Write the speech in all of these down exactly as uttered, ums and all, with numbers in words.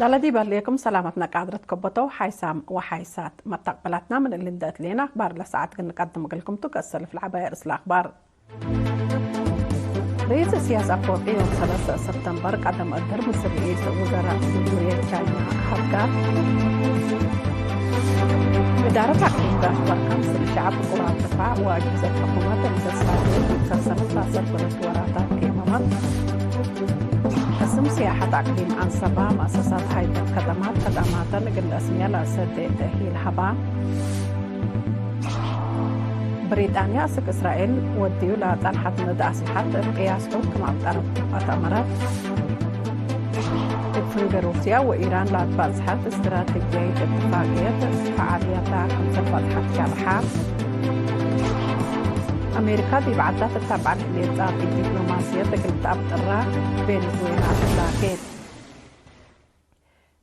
ለለዲብ ህሌኩም ሰላመትነ ቃድረት ከበተው ሓይሳም ወሓይሳት መተቅበላትና፣ ምን እሊ እንደ እትሌነ አክባር ለሰዓት ግን ንቀድም እግልኩም ቱ። ከሰልፍ ለዐባይ ርእስ ለአክባር። ርኢስ እስያስ አፈወርቂ ዮም ሰለሰ ሰብተምበር ቀደም እድር ምስል ርኢስ ውዘራእ ጅምሁርየት ቻይና ሀድጋ። እዳረት አቅሊም ጋሽ በርካ ምስል ሸዐብ ቅዋት ድፋዕ ወአጅህዘት ሕኩመት እንሰሳት ዲብ ሰሰነት ለአሰርበለት ወራታት ኬመመት። ቅስም ሲያሐት አቅሊም አንሰባ፣ መአሰሳት ሀይበት ከደማት ከዳማተን እግል ለአስምያ ለአሰዴ ተእሂል ሀባ። ብሪጣንያ አስክ እስራኤል ወድዩ ለጸንሐት ምድ አስልሐት እብ ቅያስ ሑድ ክም አብጠረት አትአመረት። እብ ፍንገ ሩስያ ወኢራን ለአትባጽሐት እስትራቴጅያይት እትፋቅየት ፈዓልየታ ክምሰል ፈትሐት ሸርሐ። አሜሪካ ዲብ ዐዳት እታብዐ ለህሌት ጻፊ ዲፕሎማስየት እግል ተአብጥራ ቬንዙዌላ ትላኬት።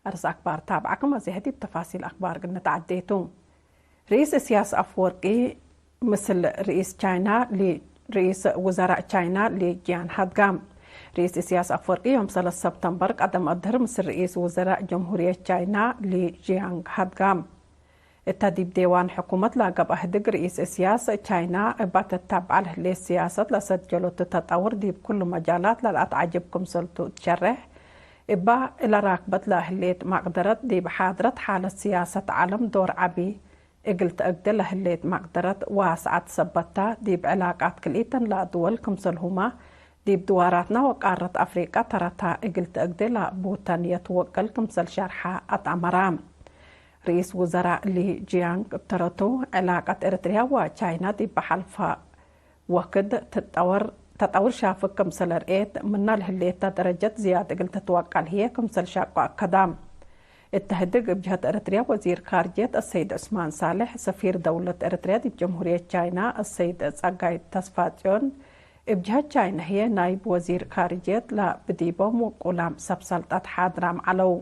አርስ አክባር ታብዐኩም አዜ ዲብ ተፋሲል አክባር እግል ንትዐዴ ቱ። ርኢስ እስያስ አፍወርቂ ምስል ርኢስ ቻይና ሊ፣ ርኢስ ውዘራእ ቻይና ሊ ጂያን ሀድጋም። ርኢስ እስያስ አፍወርቂ ዮም ሰለስ ሰብተምበር ቀደም አድህር ምስል ርኢስ ውዘራእ ጀምሁርየት ቻይና ሊ ጂያንግ ሀድጋም። እተ ዲብ ዴዋን ሕኩመት ለገብአ ህድግ ርኢስ እስያስ፣ ቻይና እበ ትታብዐ ለህሌት ስያሰት ለሰጀሎቱ ተጠውር ዲብ ኩሉ መጃላት ለለአትዐጅብ ክምሰልቱ ትሸሬሕ፣ እበ እለ ራክበት ለህሌት መቅደረት ዲብ ሓድረት ሓለት ስያሰት ዐለም ዶር ዐቢ እግል ተአግደ ለህሌት መቅደረት ዋስዐት ሰበታ፣ ዲብ ዕላቃት ክልኢተን ለአድወል ክምሰልሁመ ዲብ ድዋራትና ወቃረት አፍሪቀ ተረታ እግል ተአግደ ለቡተን የትወቀል ክምሰል ሸርሐ አትአመራ። ርኢስ ውዘራእ ሊ ጂያንግ እብ ተረቱ፣ ዕላቀት ኤረትርያ ወቻይና ዲብ ሐልፈ ወክድ ትጠወር፣ ተጠውር ሻፍግ ክምሰለ ርኤት፣ ምና ለህሌተ ደረጀት ዝያድ እግል ትትወቀል ህዬ ክምሰል ሸቁ አከዳ። እተ ህድግ እብ ጀህት ኤረትርያ ወዚር ካርጅየት አሰይድ ዑስማን ሳልሕ፣ ሰፊር ደውለት ኤረትርያ ዲብ ጀምሁርየት ቻይና አሰይድ ጸጋይ ተስፋጽዮን፣ እብ ጀህት ቻይና ህዬ ናይብ ወዚር ካርጅየት ለብዲቦም ውቁላም ሰብ ሰልጠት ሓድራም ዐለው።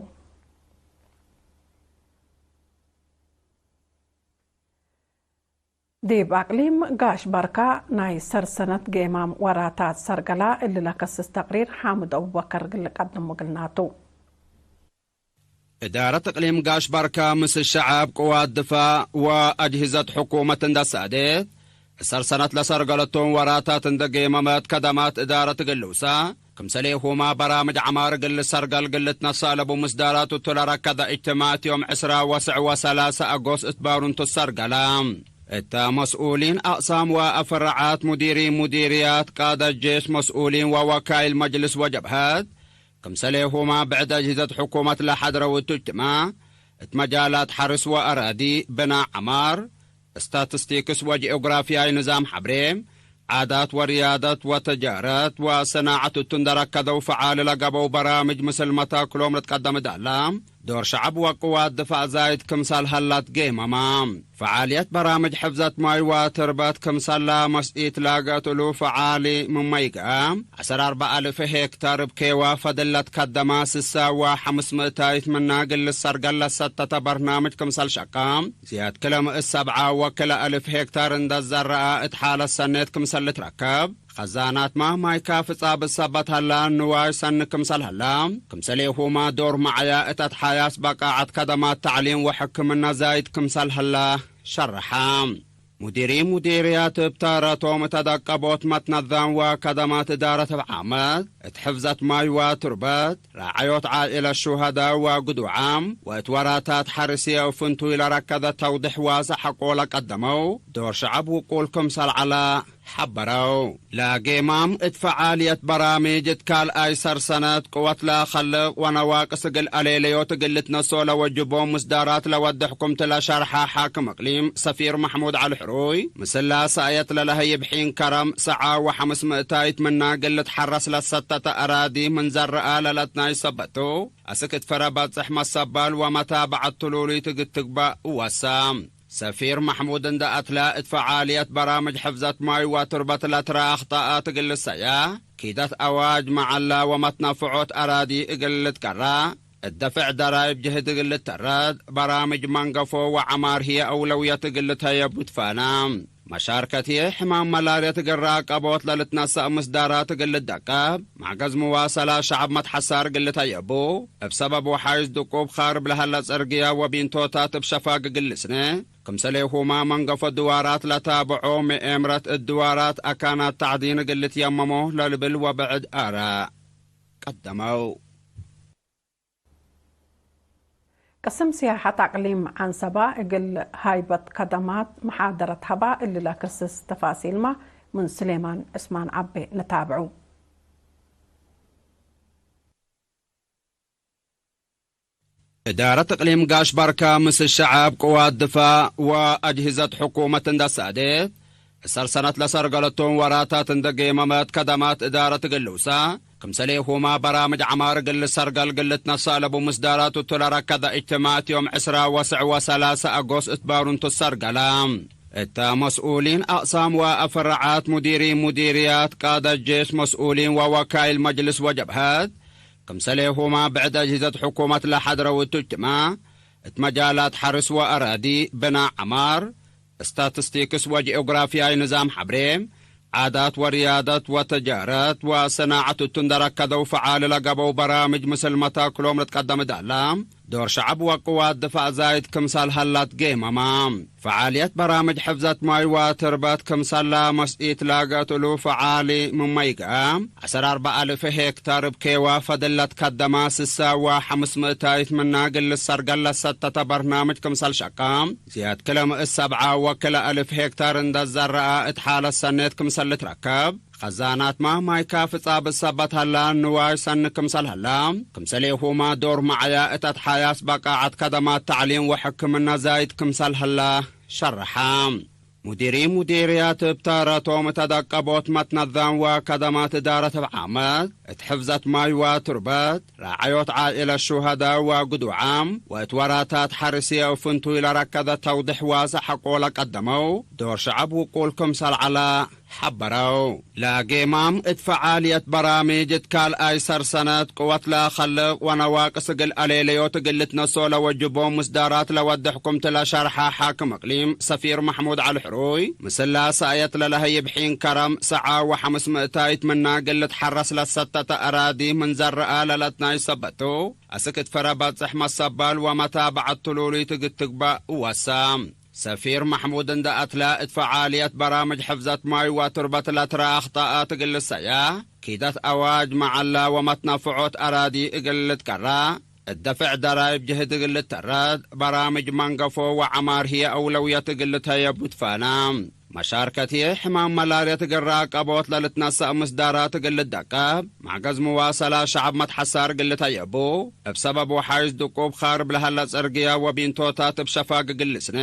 ዲብ አቅሊም ጋሽ ባርካ ናይ ሰር ሰነት ጌማም ወራታት ሰርገላ እሊ ለከስስ ተቅሪር ሓምድ አቡበከር እግል ልቀድም እግልናቱ። እዳረት እቅሊም ጋሽ ባርካ ምስል ሸዐብ፣ ቅዋት ድፋዕ ወአጅህዘት ሕኩመት እንደ ሳዴት፣ ሰር ሰነት ለሰርገለቶም ወራታት እንደ ጌመመት፣ ከደማት እዳረት እግል ልውሳ፣ ክምሰሌሁመ በራምጅ ዐማር እግል ልሰርገል እግል ልትነሰእ ለቡ ምስዳራት እቱ ለረከደ እጅትማዕት ዮም ዕስራ ወስዕ ወሰላሰ አጎስት እት ባሩንቱ ሰርገለ። እተ መስኡሊን አቅሳም ወአፍረዓት፣ ሙዲሪ ሙዲርያት፣ ቃደት ጄሽ፣ መስኡሊን ወወካይል መጅልስ ወጀብሀት፣ ክምሰሌሁመ ብዕድ አጅህዘት ሕኩመት ለሐድረው እቱ እጅትማዕ፣ እት መጃላት ሐርስ ወአራዲ፣ ብናእ ዐማር፣ ስታትስቲክስ ወጂኦግራፍያይ ንዛም ሐብሬ፣ ዓዳት ወርያደት ወትጃረት ወሰናዐት እቱ እንደ ረከደው ፈዓል ለገበው በራምጅ ምስል መታክሎም ልትቀደም ዳላ፣ ዶር ሸዐብ ወቅዋት ድፋዕ ዛይድ ክምሰል ሀላት ጌመመ። ፈዓልየት በራምጅ ሕፍዘት ማይ ወትርበት ክምሰላ መስኢት ላገት እሉ ፈዓሊ ምመይገ፣ ዐሰር አርበዕ አልፍ ሄክታር እብ ኬዋ ፈድል ለትከደመ ስሳ ወሐምስ ምእታይት ምና እግል ልሰርገል ለሰተተ በርናምጅ ክምሰል ሸቀ፣ ዝያድ ክለ ምእት ሰብዓ ወክለ አልፍ ሄክታር እንደ ዘረአ እት ሓለት ሰኔት ክምሰል ልትረከብ፣ ከዛናት ማይ ማይ ካፍጻ ብሰበት ሀላ፣ ንዋይ ሰኒ ክምሰል ሀላ፣ ክምሰሌሁመ ዶር መዓያ እት አትሓያስ በቃዐት ከደማት ተዕሊም ወሕክምና ዛይድ ክምሰል ሀላ ሸረሐ። ሙዲሪ ሙዲርያት እብ ታረቶም እተ ደቀቦት መትነዛም ወከደማት እዳረት እብ ዓመት፣ እት ሕፍዘት ማይ ወትርበት፣ ራዐዮት ዓኢለት ሹሀዳ ወግዱዓም፣ ወእት ወራታት ሐርስ እብ ፍንቱይ ለረከደ ተውድሕ ዋሰዕ ሐቆ ለቀደመው፣ ዶር ሸዐብ ውቁል ክምሰል ዐለ፣ ሐበረው። ለጌማም እት ፈዓልየት በራምጅ እት ካልኣይ ሰር ሰነት ቅወት ለአከልቅ ወነዋቅስ እግል አሌለዮት እግል ልትነስኦ ለወጅቦም ምስዳራት ለወዴ ሕኩምት ለሸርሐ ሓክም እቅሊም ሰፊር መሕሙድ ዐሊ ሕሩይ፣ ምስል ለሰእየት ለለሀይብ ሒን ከረም ሰዓ ወሐምስ ምእታይት ምና እግል ልትሐረስ ለሰተተ አራዲ ምን ዘረአ ለለትናይ ሰበቱ፣ አስክ እት ፍረ በጽሕ መሰባል ወመታብዐት ትሉሉይት እግል ትግባእ ወሳ። ሰፊር መሕሙድ እንደ አትለ፣ እት ፈዓልየት በራምጅ ሕፍዘት ማይ ወትርበት ለትረ አኽጣአት እግል ልሰየ፣ ኪደት አዋጅ መዐላ ወመትነፍዖት አራዲ እግል ልትቀረእ፣ እት ደፍዕ ደራይብ ጅህድ እግል ልተረድ፣ በራምጅ መንገፎ ወዐማር ህዬ አውለውየት እግል ልትሀየቡ ትፋነ። መሻርከት ሕማም መላርየት እግል ረአቀቦት ለልትነሰእ ምስዳራት እግል ልደቀብ፣ ማዕገዝ ምዋሰላ ሸዐብ መትሐሳር እግል ልተየቡ፣ እብ ሰበብ ወሓይዝ ድቁብ ኻርብ ለሀለ ጽርግያ ወቢንቶታት እብ ሸፋግ እግል ልስነ፣ ክምሰሌሁመ መንገፎ ድዋራት ለታብዖ ምኤምረት እት ድዋራት አካናት ተዕዲን እግል ልትየመሞ ለልብል ወብዕድ አረ ቀደመው። ቅስም ሲያሐት አቅሊም ዐንሰበ እግል ሃይበት ከደማት መሓደረት ሀባ። እሊ ለክስስ ተፋሲልመ ምን ስሌማን ዕስማን ዐቤ ንታብዑ። እዳረት እቅሊም ጋሽ ባርካ ምስል ሸዐብ፣ ቅዋት ድፋዕ ወአጅህዘት ሕኩመት እንደ ሳዴት፣ ዕሰር ሰነት ለሰርገለቶም ወራታት እንደ ጌመመት ከደማት እዳረት እግል ልውሰ፣ ክምሰሌሁመ በራምጅ ዐማር እግል ልሰርገል እግል ልትነሰእ ለቡ ምስዳራት እቱ ለረከደ እጅትማዕት ዮም ዕስራ ወስዕ ወሰላሰ አጎስት እት ባሩንቱ ሰርገለ። እተ መስኡሊን አቅሳም ወአፍረዓት፣ ሙዲሪን ሙዲርያት፣ ቃደት ጄሽ፣ መስኡሊን ወወካይል መጅልስ ወጀብሀት፣ ክምሰሌሁመ ብዕድ አጅህዘት ሕኩመት ለሐድረው እቱ እጅትማዕ፣ እት መጃላት ሐርስ ወአራዲ፣ ብናእ ዐማር፣ ስታትስቲክስ ወጂኦግራፍያይ ንዛም ሐብሬ፣ ዓዳት ወርያደት ወተጃረት ወሰናዐት እቱ እንደ ረከደው ፈዓል ለገበው በራምጅ ምስል መታክሎም ልትቀደም ዳላ፣ ዶር ሸዐብ ወቅዋት ድፋዕ ዛይድ ክምሰል ሀላት ጌመመ። ፈዓልየት በራምጅ ሕፍዘት ማይ ወትርበት ክምሰላ መስኢት ላገት እሉ ፈዓሊ ምመይገአ፣ ዐሰር አርበዕ አልፍ ሄክታር እብ ኬዋ ፈድለት ከደማ ስሳ ወሐምስ ምእታይት ምና እግል ልሰርገል ለሰተተ በርናምጅ ክምሰል ሸቀ፣ ዝያድ ክለ ምእት ሰብዓ ወክለ አልፍ ሄክታር እንደ ዘረአ እት ሓለት ሰኔት ክምሰል ልትረከብ፣ ኸዛናትመ ማይ ካፊ ጻብጥ ሰበት ሀላ፣ ንዋይ ሰኒ ክምሰል ሀላ፣ ክምሰሌሁመ ዶር መዐያ እት አትሓያስ በቃዐት ከደማት ተዕሊም ወሕክምነ ዛይድ ክምሰል ሀላ ሸረሐ። ሙዲሪን ሙዲርያት እብ ታረቶም እት አደቀቦት መትነዛም ወከደማት እዳረት እብ ዓመት፣ እት ሕፍዘት ማይ ወቱርበት፣ ራዐዮት ዓኢለት ሹሀዳ ወግዱዓም፣ ወእት ወራታት ሐርስ እብ ፍንቱይ ለረከደ ተውድሕ ዋስዕ ሐቆ ለቀደመው፣ ዶር ሸዐብ ውቁል ክምሰል ዐለ ሐበረው። ለጌማም እት ፈዓልየት በራምጅ እት ካልኣይ ሰር ሰነት ቅወት ለአኸልቅ ወነዋቅስ እግል አሌለዮት እግል ልትነሶ ለወጅቦም ምስዳራት ለወዴ ሕኩምት ለሸርሐ ሓክም እቅሊም ሰፊር መሕሙድ ዐሊ ሕሩይ፣ ምስል ለሰእየት ለለሀይብ ሒን ከረም ሰዓ ወሐምስ ምእታይት ምና እግል ልትሐረስ ለሰተተ አራዲ ምን ዘረአ ለለትናይ ሰበቱ፣ አስክ እት ፍረ በጽሕ መሰባል ወመታብዐት ትሉሉይት እግል ትግባእ ወሰ። ሰፊር መሕሙድ እንደ አትለ፣ እት ፈዓልየት በራምጅ ሕፍዘት ማይ ወቱርበት ለትረአ አኽጣአት እግል ልሰያ፣ ኪደት አዋጅ መዐላ ወመትነፍዖት አራዲ እግል ልትቀራ፣ እት ደፍዕ ደራይብ ጅህድ እግል ልተረድ፣ በራምጅ መንገፎ ወዐማር ህዬ አውለውየት እግል ልትሀየቡ ትፋና። መሻርከት ህዬ ሕማም መላርየት እግል ረአቀቦት ለልትነሰእ ምስዳራት እግል ልደቀብ፣ ማዕገዝ ምዋሰላ ሸዐብ መትሐሳር እግል ልትሀየቡ፣ እብ ሰበብ ወሓይዝ ድቁብ ኻርብ ለሀለ ጽርግያ ወቢንቶታት እብ ሸፋግ እግል ልስነ፣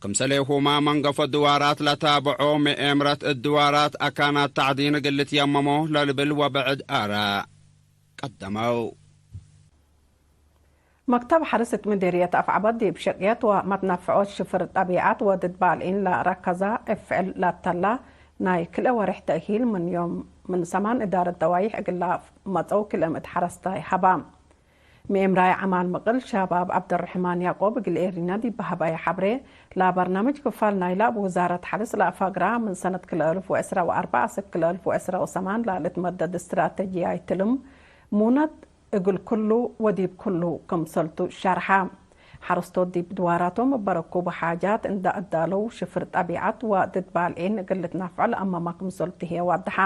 ክምሰሌሁመ መንገፎ ድዋራት ለታብዖ ምኤምረት እት ድዋራት አካናት ተዕዲን እግል ልትየመሞ ለልብል ወብዕድ አረ ቀደመው። መክተብ ሐርስ እት ምዲርየት አፍዐበት ዲብ ሸቅየት ወመትነፍዖት ሽፍር ጠቢዐት ወድድ ባልዒን ለረከዘ እብ ፍዕል ለተላ ናይ ክልኤ ወሬሕ ተእሂል ምን ዮም ምን ሰማን እዳረት ደዋይሕ እግል ለመጸው ክልኤ ምእት ሐረስታይ ሀባ። ምኤምራይ ዐማል ምቅል ሸባብ ዐብደርሕማን ያቆብ እግል ኤሪና ዲብ ሀበየ ሐብሬ፣ ለበርናምጅ ክፋል ናይለ እብ ውዛረት ሐርስ ለአፋግራ ምን ሰነት ክልኤ አልፍ ወዕስራ ወአርበዕ አስክ ክልኤ አልፍ ወዕስራ ወሰማን ለልትመደድ እስትራተጅያይ ትልም ሙነት እግል ኩሉ ወዲብ ኩሉ ክምሰልቱ ሸርሐ። ሐረስቶት ዲብ ድዋራቶም እበ ረኩቡ ሓጃት እንደ አዳለው ሽፍር ጠቢዐት ወድድ ባልዒን እግል ልትናፍዖ ለአመመ ክምሰልቱ ህዬ ዋድሐ።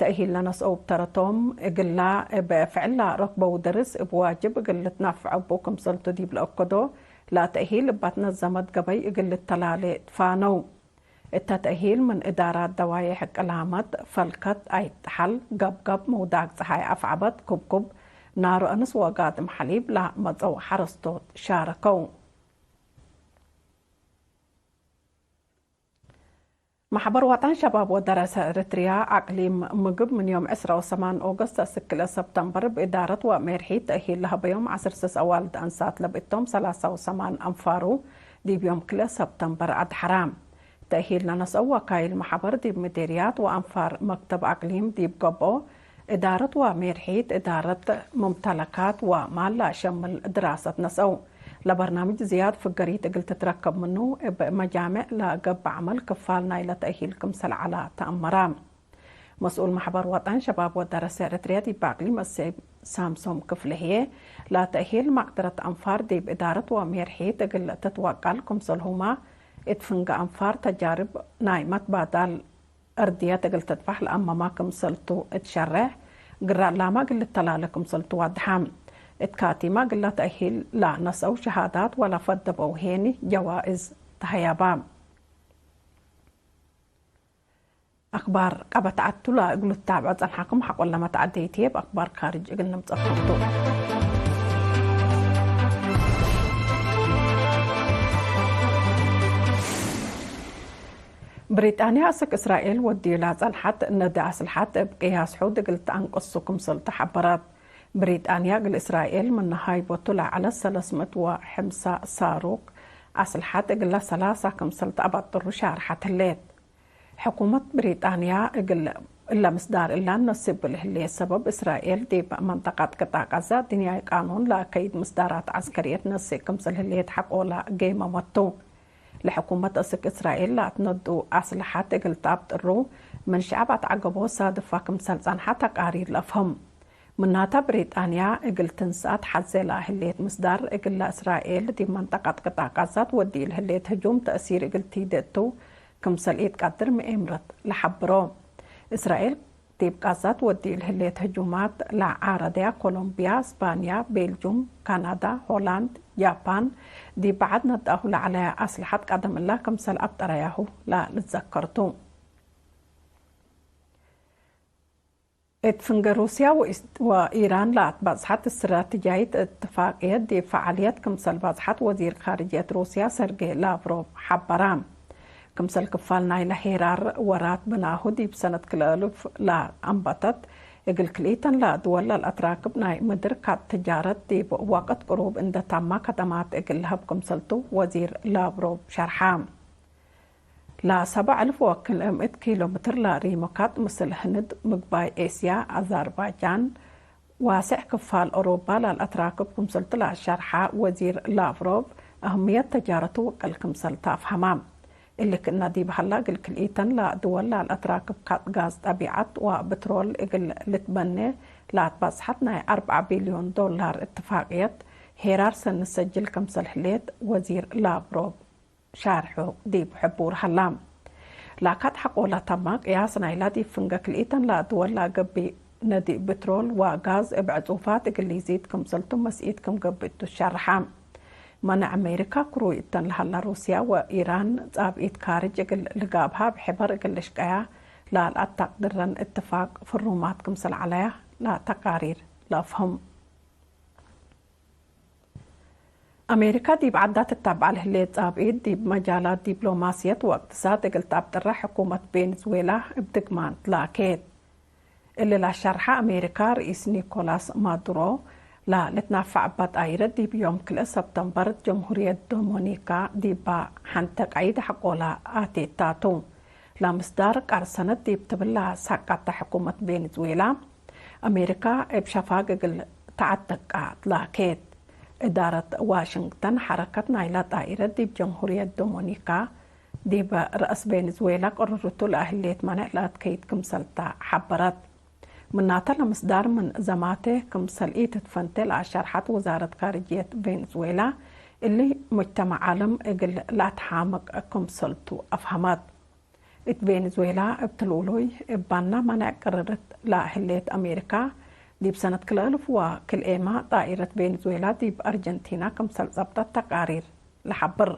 ተእሂል ለነስአው እብ ተረቶም፣ እግላ እብ ፍዕል ለረክበው ደርስ እብ ዋጅብ እግል ልትናፍዐቡ ክምሰልቱ ዲብ ለአከዶ፣ ለተእሂል እብ አትነዘመት ገበይ እግል ልተላሌ ትፋነው። እተ ተእሂል ምን እዳራት ደዋዬሕ ቅላመት፣ ፈልከት፣ አይት ጠሐል፣ ገብገብ፣ ምውዳግ ጸሓይ አፍዐበት፣ ኩብኩብ፣ ናሩ አንስ ወጋድም ሐሊብ ለመጸው ሐረስቶት ሻረከው። ማሕበር ወጠን ሸባብ ወደረሰ ኤረትርያ አቅሊም ምግብ ምን ዮም ዕስራ ወሰማን ኦገስት እስክ ክልኤ ሰብተምበር ብእዳረት ወሜርሒት ተእሂል ለሀበዮም ዐስር ስስ አዋልድ አንሳት ለብእቶም ሰላሳ ወሰማን አንፋሩ ዲብ ዮም ክልኤ ሰብተምበር አድሐራ። ተእሂል ለነስአው ወካይል ማሕበር ዲብ ምዴርያት ወአንፋር መክተብ አቅሊም ዲብ ገብኦ፣ እዳረት ወሜርሒት እዳረት ሙምተለካት ወማል ለአሸምል ድራሰት ነስአው። ለበርናምጅ ዝያድ ፍገሪት እግል ትትረከብ ምኑ፣ እብ መጃምዕ ለገብእ ዐመል ክፋል ናይለ ተእሂል ክምሰል ዐላ ተአመረ። መስኡል መሕበር ወጠን ሸባብ ወደረሰ ኤረትርያ ዲብ አቅሊም አሰይብ ሳምሶም ክፍሌ ህዬ፣ ለተእሂል መቅደረት አንፋር ዲብ እዳረት ወሜርሒት እግል ትትወቀል ክምሰልሁመ፣ እት ፍንገ አንፋር ተጃርብ ናይ መትባዳል እርድየት እግል ትጥፋሕ ለአመመ ክምሰልቱ እት ሸሬሕ፣ ግረ ላመ እግል ልተላለ ክምሰልቱ ዋድሐ። እት ካቲመ እግለ ተእሂል ለነሰአው ሸሃዳት ወለፈደበው ሄኒ ጀዋእዝ ተሀየበ። አክባር ቀበት ዐቱ ለእግሉ ትታብዖ ጸንሐኩም ሐቆለ መትዐደይት ህዬ እብ አክባር ካርጅ እግል ንምጸአኩም ቱ። ብሪጣንያ አስክ እስራኤል ወድዩ ለጸንሐት ነዲ አስልሐት እብ ቅያስ ሑድ እግል ተአንቅሱ ክምሰልቱ ሐበረት። ብሪጣንያ እግል እስራኤል ምን ሃይቦቱ ለዐለት ሰለስ ምእት ወሐምሳ ሳሩቅ አስልሐት እግለ ሰላሳ ክምሰል ተአበጥሩ ሻርሐት ህሌት። ሕኩመት ብሪጣንያ እግል እለ ምስዳር እላን ነስእ እብ ለህሌት ሰበብ፣ እስራኤል ዲብ መንጠቀት ቅጣዕ ቃዛ ድንያይ ቃኑን ለአከይድ ምስዳራት ዐስከርየት ነስእ ክምሰል ህሌት ሐቆላ ጌመመቱ። ለሕኩመት እስክ እስራኤል ለአትነዱ አስልሐት እግል ተአብጥሩ፣ ምን ሸዐብ አትዐገቦ ሳድፋ ክምሰል ጸንሐ ተቃሪር ለአፍህም። ምናተ፣ ብሪጣንያ እግል ትንሰአት ሐዜ ለህሌት ምስዳር፣ እግለ እስራኤል ዲብ መንጠቀት ቅጣዕ ቃዛት ወድዩ ለህሌት ህጁም ተእሲር እግል ቲዴ እቱ ክምሰል ኢትቀድር ምኤምረት ለሐብሮ። እስራኤል ዲብ ቃዛት ወድዩ ለህሌት ህጁማት ለዓረደያ ኮሎምብያ፣ ስፓንያ፣ ቤልጁም፣ ካናዳ፣ ሆላንድ፣ ጃፓን፣ ዲብ በዐድ ነድአሁ ለዐለያ አስልሐት ቀደም እላ ክምሰል አብጠረያሁ ለልትዘከር ቱ። እት ፍንገ ሩስያ ወኢስ-፣ ወኢራን ለአትበጽሐት እስትራትጃይት እትፋቅየት ዲብ ፈዓልየት ክምሰል በጽሐት ወዚር ካርጅየት ሩስያ ሰርጌ ላቭሮቭ ሐበረ። ክምሰል ክፋል ናይለ ሄራር ወራት ብናሁ ዲብ ሰነት ክልኤ አልፍ ለአንበተት፣ እግል ክልኢተን ለድወል ለልአትራክብ ናይ ምድር ካርድ ትጃረት ዲብ ወቅት ቅሩብ እንደ ታማ ከደማት እግል ለሀብ ክምሰልቱ ወዚር ላቭሮቭ ሸርሐ። ለሰብዓ አልፍ ወክልኤ ምእት ኪሎ ምትር ለሪሞ ካርድ ምስል ህንድ፣ ምግባይ ኤስያ፣ አዛርባጃን፣ ዋሴዕ ክፋል ኦሮባ ለልአትራክብ ክምሰልቱ ለአሸርሐ ወዚር ላቭሮቭ፣ አህምየት ተጃረቱ ውቅል ክምሰል ተአፍሀመ። እሊ ክእነ ዲብ ሀላ፣ እግል ክልኢተን ለድወል ለልአትራክብ ካርድ ጋዝ ጠቢዐት ወብትሮል እግል ልትበኔ ለአትበጽሐት ናይ አርበዓ ቢልዮን ዶላር እትፋቅየት ሄራር ሰኒ ሰጅል ክምሰል ህሌት ወዚር ላቭሮቭ ሻርሑ ዲብ ሕቡር ሀላ። ላካት ሐቆላ ተማ ቅያስ ናይላ ዲብ ፍንገ ክልኢተን ለድወል ለገብእ ነዲ ብትሮል ወጋዝ እብ ዕጹፋት እግል ኢዚድ ክምሰልቱ መስኢት ክም ገብእ ቱ ሸርሐ። መነ አሜሪካ ክሩይ እተን ለሀላ ሩስያ ወኢራን ጻብኢት ካርጅ እግል ልጋብሃ እብ ሕበር እግል ልሽቀያ ለለአተቅድረን እትፋቅ ፍሩማት ክምሰል ዐለያ ለተቃሪር ለአፍህም። አሜሪካ ዲብ ዐዳ ትታብዐ ለህሌት ጻብኢት ዲብ መጃላት ዲፕሎማስየት ወእቅትሳድ እግል ተአብጥረ ሕኩመት ቬንዝዌላ እብ ድግማን ትላኬት። እሊ ለአሸርሐ አሜሪካ ርኢስ ኒኮላስ ማዱሮ ለልትናፈዕ እበ ጣይረት ዲብ ዮም ክልኤ ሰብተምበር ጀምሁርየት ዶሞኒካ ዲባ ሐንቴ ቀይድ ሐቆላ አቴታቱ። ለምስዳር ቃርሰነት ዲብ ትብል ለሰቀተ ሕኩመት ቬንዝዌላ፣ አሜሪካ እብ ሸፋግ እግል ተዐትቀ ትላኬት። እዳረት ዋሽንግተን ሐረከት ናይላ ጣይረት ዲብ ጀምሁርየት ዶሞኒካ ዲብ ረአስ ቬንዝዌላ ቅርርቱ ለአህሌት መኔዕ ለአትከይድ ክምሰልተ ሐበረት። ምናተ ለምስዳር ምን ዘማቴ ክምሰል ኢትትፈንቴ ለአሸርሐት ውዛረት ካርጅየት ቬንዝዌላ፣ እሊ ሙጅተመዕ ዓለም እግል ለአትሓምቅ ክምሰልቱ አፍሀመት። እት ቬንዝዌላ እብ ትሉሉይ እባና መነዕ ቅርርት ለህሌት አሜሪካ፣ ዲብ ሰነት ክልኤ አልፍ ወክልኤመ ጣኢረት ቬንዝዌላ ዲብ አርጀንቲና ክምሰል ጸብጠት ተቃሪር ለሐብር።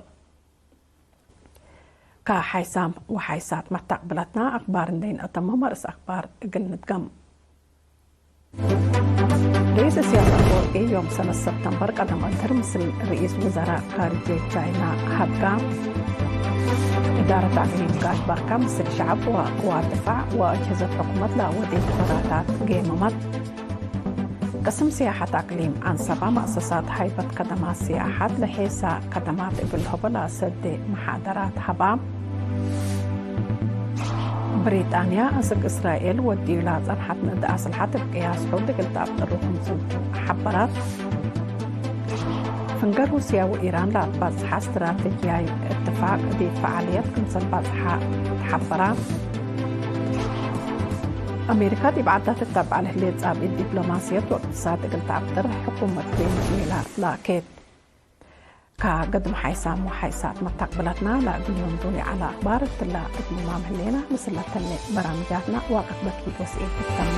ከሓይሳም ወሓይሳት መተቅብለትና አክባር እንዴ ነአተምም፣ ርእስ አክባር እግል ንድገም። ርኢስ እስያስ አፈወርቂ ዮም ሰነት ሰብተምበር ቀደም አድህር ምስል ርኢስ ውዘራእ ካርጅየት ቻይና ሀብጋ። እዳረት አቅሊም ጋሽ ባርካ ምስል ሸዐብ ወቅዋት ድፋዕ ወአጅህዘት ሕኩመት ለአወዴት ወራታት ጌመመት። ቅስም ስያሐት አቅሊም አንሰባ፣ መአሰሳት ሃይበት ከደማት ስያሐት ለሔሳ ከደማት እግል ለሀበ ለአሰዴ መሓደራት ሀባ። ብሪጣንያ አስክ እስራኤል ወድዩ ለጸንሐት ንእድ አስልሐት እብ ቅያስ ሑድ እግል ተአብጥሩ ክምሰልቱ ሐበረት። እግል ሩስያ ወኢራን ለአትባጽሐ እስትራተጅያይ እትፋቅ ዲብ ፈዓልየት ክምሰል ባጽሐ ተሐበራ። አሜሪካ ዲብ ዓዳት እተብዐ ለህሌት ጻብኢት ዲፕሎማስየት ወእቅትሳድ እግል ተአብጥር ሕኩመት ቬንዙዌላ ላኬት። ከገድም ሓይሳም ወሓይሳት መታቅብለትና ለእግል ዮም ዶል ዐለ አክባር እትለ እግልማም ህሌነ። ምስል ለተሌ በራምጃትና ዋቅት በኪት ወስኤት ትተሜ።